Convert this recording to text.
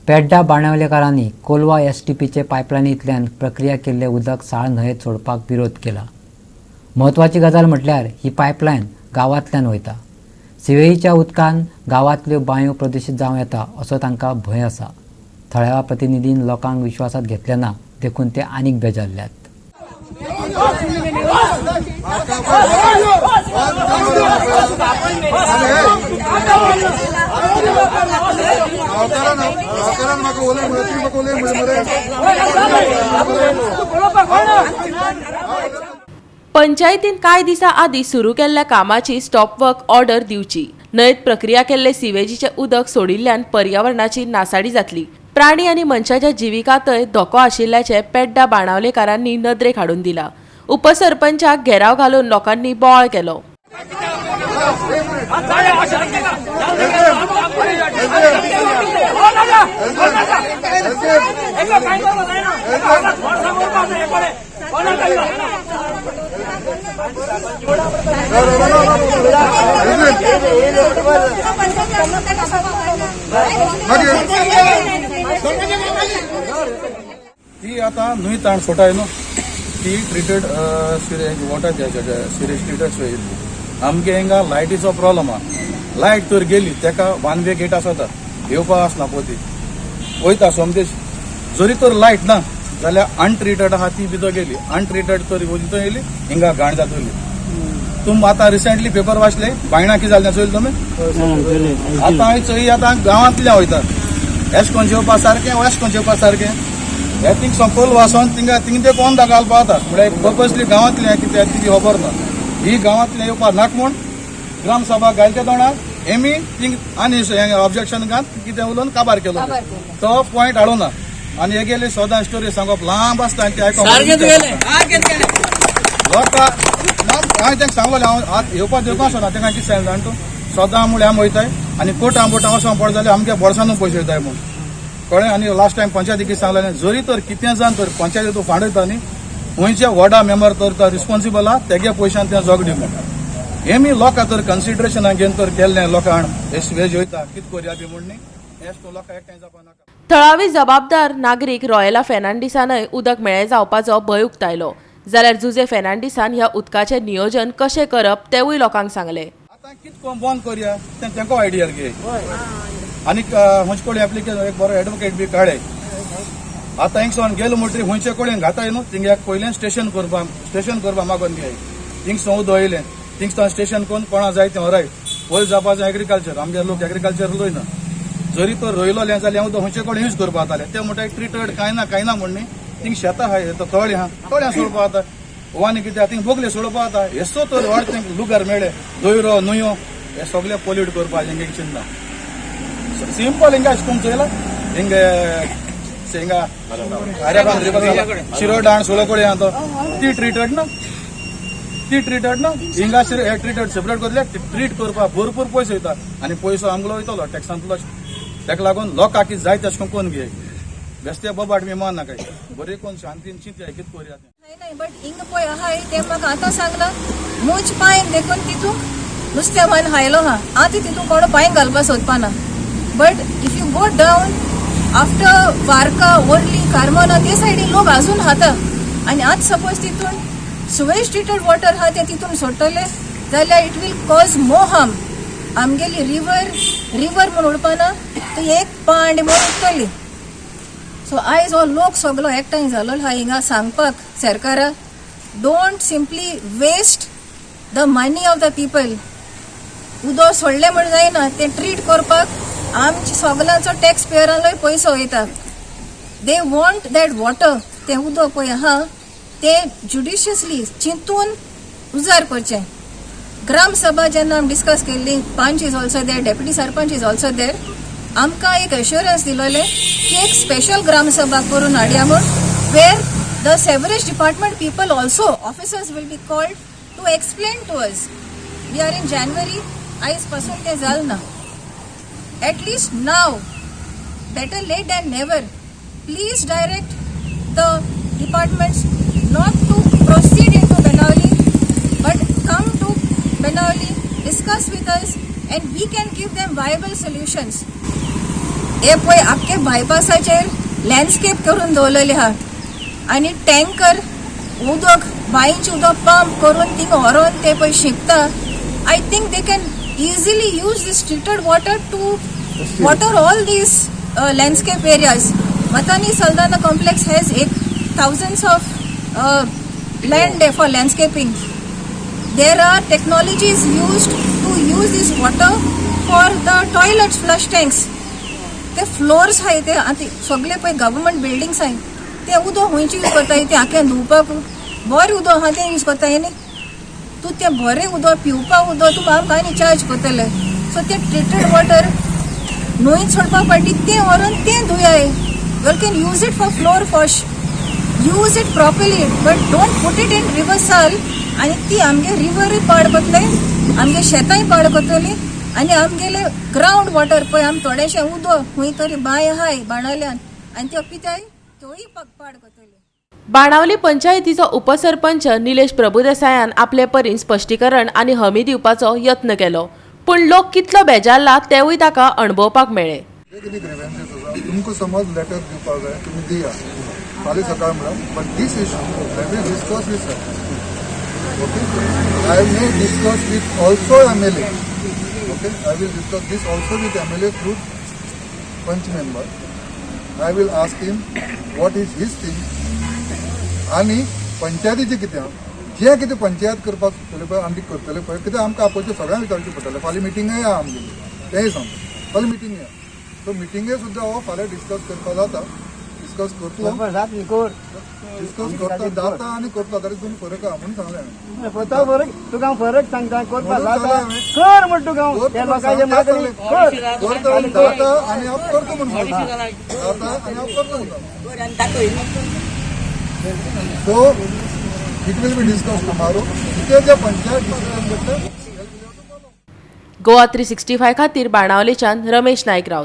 पेड्डा बाणावलेकारांनी कोलवा एसटीपीचे पायपलायनींतल्यान प्रक्रिया केल्लें उदक साळ न्हंयेत सोडपाक विरोध केला. म्हत्वाची गजाल म्हटल्यार ही पायपलायन गांवांतल्यान वयता. सिवेजीच्या उदकान गांवांतल्यो बांयो प्रदुशीत जावं येता असो तांकां भंय आसा. थळाव्या प्रतिनिधीन लोकांक विश्वासात घेतले ना, देखून ते आनीक बेजारल्यात. गांवकारान गांवकारान म्हाका उलय म्हणलें, तुमी म्हाका उलय म्हणलें मरे. पंचायतीन कांय दिसां आदीं सुरू केल्ल्या कामाची स्टॉपवर्क ऑर्डर दिवची. न्हंयेत प्रक्रिया केल्ले सिवेजीचें उदक सोडिल्ल्यान पर्यावरणाची नासाडी जातली. प्राणी आनी मनशाच्या जिविकांतय धोको आशिल्ल्याचें पेड्डा बाणावलेकारांनी नदरेक हाडून दिला. उपसरपंचाक घेराव घालून लोकांनी बोवाळ केलो. ती आता न्हंय ताण सोटाय न्हू, ती treated sewerage water, sewerage treated sewage. आमगे हिंगा लायटीचो प्रॉब्लम आहा. लायट तर गेली, तेका वन वे गेट आसता, येवपाक आसना. पोती वयता सोमतेच. जरी तर लायट ना जाल्यार अनट्रिटेड आहा ती भितर गेली, अनट्रिटेड तर भितर येयली, हिंगा घाण जातली. तुम आतां रिसेंटली पेपर वाचले, बायणा कितें जालें चोयलें तुमी? आतां हांवें चोय, आतां गांवांतल्या वयता, एश कोन जेवपा सारकें, एश कोन जेवपा सारकें. हे थिंग सोंपोल वासोन थिंगा थिंग ते कोण घालपा जाता. म्हळ्यार पर्पसली गांवांतलें कितें ती खबर ना. ही गांवांतलें येवपा नाक म्हूण ग्रामसभा घालच्या तोंडार हेमी थिंग आनी ऑब्जेक्शन घात कितें उलोवन काबार केलो, तो पॉयंट हाडूं ना. आनी हेगेली सदां स्टोरी सांगप लांब आसता आनी ती आयकोंक लोकां. हांवें तांकां सांगलें, हांव आत येवपा दिवपा आसना. तांकां कितें सांगलें जाण तूं, सदां म्हळ्यार आमी वयताय आनी कोर्टां बोटां वचोन पड जाल्यार आमगे बोल्सानू पयशे वयताय म्हूण कळ्ळें. आनी लास्ट टायम पंचायती कितें सांगलें, जरी तर कितें जावन तर पंचायती तूं फांड वयता न्ही, खंयच्या वॉर्डा मेंबर तर रिस्पॉन्सिबल आहा, तेगे पयशान तें जगडी म्हूण. हें मी लोकां तर कन्सिडरेशनाक घेवन तर केल्लें. लोकांक हे सिवेज वयता, कितें करया बी म्हूण न्ही, हें लोकांक एकठांय जावपा नाका. थळावी जबाबदार नागरीक रॉयला फेर्नांडीसानय उदक मेळे जावपाचो भंय उक्तायलो, जाल्यार जुजे फेर्नांडीसान ह्या उदकाचें नियोजन कशें करप तेवूय लोकांक सांगलें. आतां कितें करून बंद करया तें तेंको आयडिया घे. आनी खंयचे कडेन एप्लिकेशन एक बरो एडवोकेट बी काडे. आतां हिंगसोन गेलो म्हणटरी खंयचे कडेन घाताय न्हू, थिंग पयलें स्टेशन करपा मागोन घेय. थिंगसोन उदक येयलें, थिंगसोन स्टेशन करून कोणा जाय तें व्हराय. पयलीं जावपाचें एग्रीकल्चर. आमगे लोक एग्रीकल्चर रोयना. जरी तो रोयलोलें जाल्यार उदक खंयचे कडेन यूज करपा जातालें. ते म्हणटा ट्रिटेड कांय ना, कांय ना म्हण न्ही. थिंग शेतां आहाय, तळें आहा, तळ्यां सोडपा जाता. आनी कितें, थिंग बोगले सोडपा जाता. हेसो तर व्हड थिंग लुगार मेळ्ळे, दोयरो, न्हंयो, हे सगळे पोल्यूट करपाचें हिंगे चिंतना. सिंपल. हिंगा अशें करून चोयला, हिंगे हिंगा शिरोडाण सोळोकडे आहा तो, ती ट्रिटेड ना, ती ट्रिटेड ना. हिंगा हे ट्रिटेड सेपरेट करले. ट्रीट करपाक भरपूर पयशे वयता आनी पयसो आमगेलो वयतलो टॅक्सांतलो. ताका लागून लोकांक कितें जाय तशें करून घे. बेस्ते बोबाट बी मान नाकाय, बरें कोण शांतीन चिंतया कितें करुया तें. नाही, बट हिंग पळय आहाय तें म्हाका आतां सांगलां. मूज पांय देखून तितूंक नुस्तें मान हायलो हा. आतां तितूंक कोण पांय घालपा सोदपा ना, but if you go down after Varca, Orly, Carmona, ते सायडीन लोक अजून खाता. आनी आतां सपोज तितून सुवेज ट्रिटेड वॉटर आहा तें तितून सोडटले जाल्यार it will cause more harm. आमगेली रिवर रिवर म्हूण उडपाना, ती एक पांड म्हूण उरतली. सो आयज हो लोक सगलो एकठांय जालो आहा हिंगा सांगपाक सरकारा, don't simply waste the money of the people. उदक सोडलें म्हण जायना, तें ट्रीट करपाक आमचे सगल्यांचो टॅक्स पेयरांलोय पयसो वयता. They want that water. तें उदक पळय आहा तें ज्युडिशियसली चिंतून उजार करचें. ग्राम सभा जेन्ना आमी डिस्कस केल्ली, panch is also there, deputy sarpanch is also there, आमकां एक एश्योरन्स दिलोलें की एक स्पेशल ग्राम सभा करून हाडया म्हूण, where the sewerage department people also, officers will be called to explain to us. We are in January, आयज पासून तें जालें ना. At least now, better late than never, please direct the departments not to proceed into Benaulim, but come to Benaulim, discuss with us, and we can give them viable solutions. हे पळय आख्खे बायपासाचेर landscape करून दवरलेले आहा आनी tanker उदक बांयचें उदक pump करून थिंगा व्हरोन ते पळय शिंपता. I think they can easily use this treated water to water all these landscape areas. Matani Saldanha complex has एक thousands of land for landscaping. There are technologies used to use this water for the toilets, flush tanks. ते floors आहाय ते आतां सगळे पळय government buildings आहाय ते उदक खंयचे यूज करताय ते आख्यान धुवपाक बरें उदक आहा तें यूज करताय न्ही. तूं तें बरें उदक पिवपाक उदक तूं आमकां आनी चार्ज करतले. सो तें ट्रिटेड वॉटर न्हंयेत सोडपा फाटी तें व्हरून तें धुयाय. You can use it for floor wash, use it properly, but don't put it in river Sal. आनी ती आमगे रिवरूय पाड करतले, आमगे शेतांय पाड करतली आनी आमगेले ग्रावंड वॉटर पळय आमी थोडेशें उदक खंय तरी बांय आहाय बाणावल्यान आनी त्यो पिताय त्योय पाड करतली. बाणावली पंचायतीचो उपसरपंच निलेश प्रभुदेसायान आपले परीन स्पश्टीकरण आनी हमी दिवपाचो यत्न केलो, पूण लोक कितलो बेजारला तेवूय ताका अणभवपाक मेळ्ळे. हे कितें ग्रिव्हन्सीस आसा तुमकां समज लेटर दिवपाक जाय तुमी दिया फाल्यां सकाळ म्हळ्यार, but this issue I will discuss with sir, okay? I may discuss with also MLA, okay? I will discuss this also with MLA through panch member. I will ask him what is his thing. आनी पंचायतीचें कितें आहा जें कितें पंचायत करपाक सोदतले पळय आनी ती करतले पळय कितें आमकां आपोवचें सगळ्यांक विचारचें पडटलें. फाल्यां मिटींगय आहा आमगेली, तेंय सांगता, फाल्यां मिटींग आहा. सो मिटींगे सुद्दां हो फाल्यां डिस्कस करपाक जाता, डिस्कस करतलो. डिस्कस करता जाता आनी करता जाल्यार दोन फरक आहा म्हणून सांगलें हांवें. स्वता फरक तुका हांव फरक सांगता करपा म्हणून जाता. सांगलें हांवें. कर म्हण तुका हांव त्या लोकांचे मागणी कर. करता जाता आनी हांव करता म्हणून सांगता, जाता आनी हांव करता म्हणटा. So it will be discuss tomorrow. कितें जे पंचायत डिसिजन घेतले. गोवा 365 खातीर बाणावलेच्यान रमेश नायक रावत.